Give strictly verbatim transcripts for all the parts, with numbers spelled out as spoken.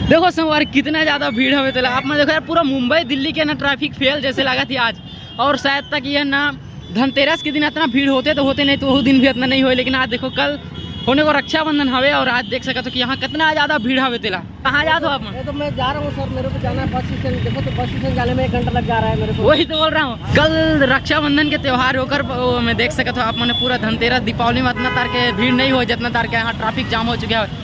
देखो संगवारी, कितना ज्यादा भीड़ हवे तेला आप मन देखो यार, पूरा मुंबई दिल्ली के ना ट्रैफिक फेल जैसे लागत हे आज। और शायद तक ये ना धनतेरस के दिन इतना भीड़ होते तो होते, नहीं तो वो दिन भी इतना नहीं होए। लेकिन आज देखो, कल होने को रक्षाबंधन हवे और आज देख सकत हो कि यहाँ कितना ज्यादा भीड़ हवे तेला। कहाँ जात हो आप मन? ये तो मैं जा रहा हूँ सर, मेरे को जाना है बस स्टैंड। देखो तो बस स्टैंड जाने में एक घंटा लग जा रहा है मेरे को। वही तो बोल रहा हूँ, कल रक्षाबंधन के त्योहार होकर वो मैं देख सकत हो आप मन पूरा धनतेरस दीपावली में इतना तार के भीड़ नहीं हो जितना तार के यहाँ ट्रैफिक जाम हो चुका है।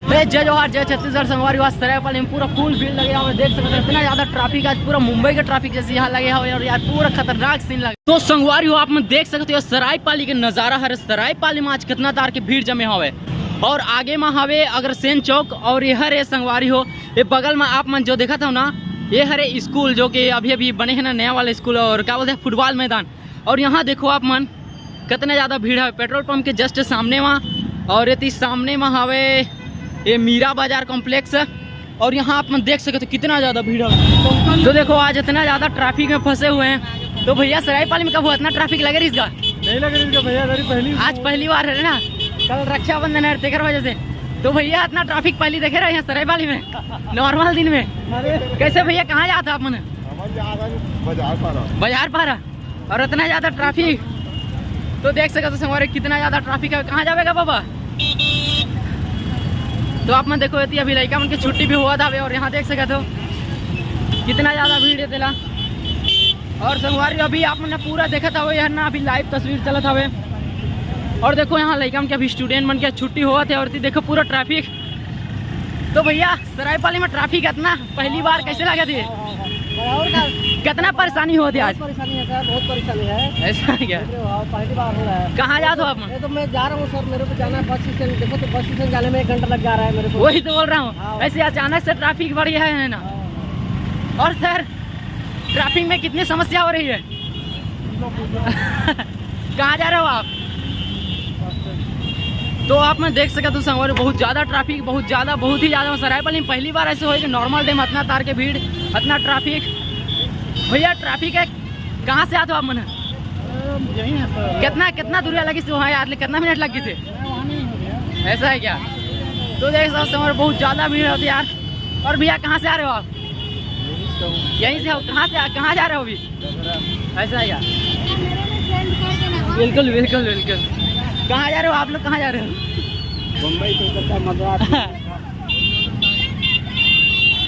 ए, जय जोहार, जय छत्तीसगढ़ संगवारी। आज सरायपाली में पूरा फुल भीड़ लगे हुए, देख सकते हो इतना ज्यादा ट्रैफिक, आज पूरा मुंबई के ट्रैफिक जैसे यहाँ लगे हुए। और यार पूरा खतरनाक सीन लगे। तो संगवारी हो, आप मन देख सकते हो सरायपाली के नजारा हरे। सरायपाली में आज कितना तार के भीड़ जमे हवे। और आगे में हवे अग्रसेन चौक और ये हरे संगवारी हो, ये बगल में आप मन जो देखत हो ना, ये हरे स्कूल जो कि अभी अभी बने है ना नया वाला स्कूल और क्या बोलते हैं फुटबॉल मैदान। और यहाँ देखो आप मन कितना ज्यादा भीड़ है पेट्रोल पंप के जस्ट सामने वहाँ। और ये तीस सामने में हवे ये मीरा बाजार कॉम्प्लेक्स। और यहाँ आप मन देख सकते हो कितना ज्यादा भीड़ है। तो देखो आज इतना ज्यादा ट्रैफिक में फंसे हुए हैं। तो भैया सरायपाली में कब हुआ इतना ट्रैफिक लगे रही इसका? नहीं लगे रही इसका भैया, अरे पहली आज पहली बार है ना, कल रक्षाबंधन है तेकर वजह से। तो भैया इतना ट्रैफिक पहली देखे रहे यहाँ सरायपाली में नॉर्मल दिन में। अरे कैसे भैया, कहाँ जाता आप मन? बाजार पारा। बाजार पारा। और इतना ज्यादा ट्रैफिक, तो देख सकते हो संगवारी कितना ज्यादा ट्रैफिक है। कहाँ जावेगा बाबा? तो आप मन देखो, एती अभी लड़का मन के छुट्टी भी हुआ था और यहाँ देख सकते हो कितना ज्यादा भीड़ है तेला। और संगवारी अभी आप मन पूरा देखत हवे, यहाँ ना अभी लाइव तस्वीर चलत हवे। और देखो यहाँ लड़का मन के अभी स्टूडेंट मन के छुट्टी हुआ थे और एती देखो पूरा ट्रैफिक। तो भैया सरायपाली में ट्रैफिक इतना पहली बार कैसे लगा थे? और का? कितना परेशानी होती आज? बहुत परेशानी है सर, बहुत परेशानी है। ऐसा है क्या? अरे वाह, पहली बार हो रहा है। कहाँ जात हो आप? ये तो मैं जा रहा हूँ सर, मेरे को जाना है बस स्टैंड। देखो तो बस स्टैंड जाने में एक घंटा लग जा रहा है मेरे को। वही तो बोल रहा हूँ। हाँ। ऐसे अचानक से ट्रैफिक बढ़ गया है ना। हाँ। और सर, ट्रैफिक में कितनी समस्या हो रही है? कहाँ जा रहे हो आप? तो आप मन देख सकत हो संगवारी, बहुत ज्यादा ट्रैफिक, बहुत ज्यादा, बहुत ही ज्यादा। सरायपाली में पहली बार ऐसे होए कि नॉर्मल डे में इतना तार के भीड़, इतना ट्रैफिक। भैया ट्रैफिक है, कहाँ से आते हो आप मन? यहीं है सर। कितना, कितना दूरिया लगी से वहाँ यार, कितना मिनट लगी से? वहाँ नहीं हो गया। ऐसा है क्या? तो देख सकते हो संगवारी, बहुत ज्यादा भीड़ होती है यार। और भैया कहाँ से आ रहे हो आप? यहीं से हो। कहाँ से, कहाँ जा रहे हो अभी? ऐसा है क्या? बिल्कुल बिल्कुल बिल्कुल। कहाँ जा रहे हो आप लोग, कहाँ जा रहे हो? बम्बई, कोलकाता, मद्रास।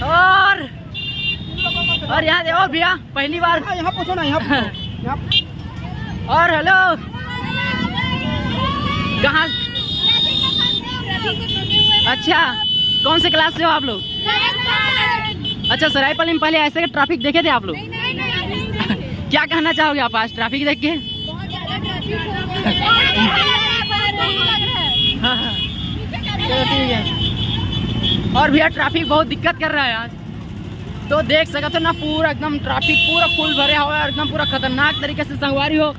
और और यहाँ देखो भैया, पहली बार। हाँ, यहाँ पूछो ना, यहाँ पूछो। यहाँ पूछो। और हेलो, कहाँ? अच्छा, कौन से क्लास से हो आप लोग? अच्छा, सरायपाली में पहले ऐसे ट्रैफिक देखे थे आप लोग? क्या कहना चाहोगे आप आज ट्रैफिक देख के? हाँ, हाँ। चलो, ठीक है। और भैया ट्रैफिक बहुत दिक्कत कर रहा है आज। तो देख सकत हो ना, पूरा एकदम ट्रैफिक पूरा फुल भरे हवे और एकदम पूरा खतरनाक तरीके से संगवारी हो।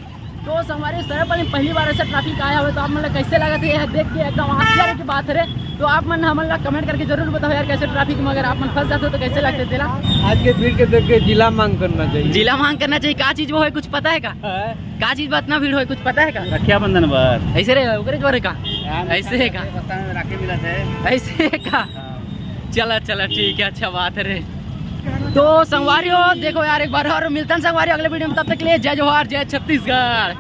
तो संगवारी, सरायपाली में पहली बार ऐसा ट्रैफिक आया हुआ, तो आप मतलब कैसे लगा थे यह देख के? एकदम आश्चर्य की बात है रे। तो आप मन हमन ला कमेंट करके जरूर बताओ यार, कैसे ट्रैफिक में अगर आप मन फंस जाते हो तो कैसे लगते तेला? आज के भीड़ के देख के जिला मांग करना चाहिए। जिला मांग करना चाहिए। का चीज वो है, कुछ पता है का? हाँ। का चीज बा इतना भीड़ होए, कुछ पता है का? रक्षाबंधन बर। ऐसे रे, ओकरे बर का? यार, ऐसे है का? रास्ता में राखी मिला थे। ऐसे है का? हाँ। चला, चला, ठीक है, अच्छा बात है रे। तो संगवारी हो, देखो यार, एक बार और मिलतन संगवारी अगले वीडियो में। तब तक के लिए जय जोहार, जय छत्तीसगढ़।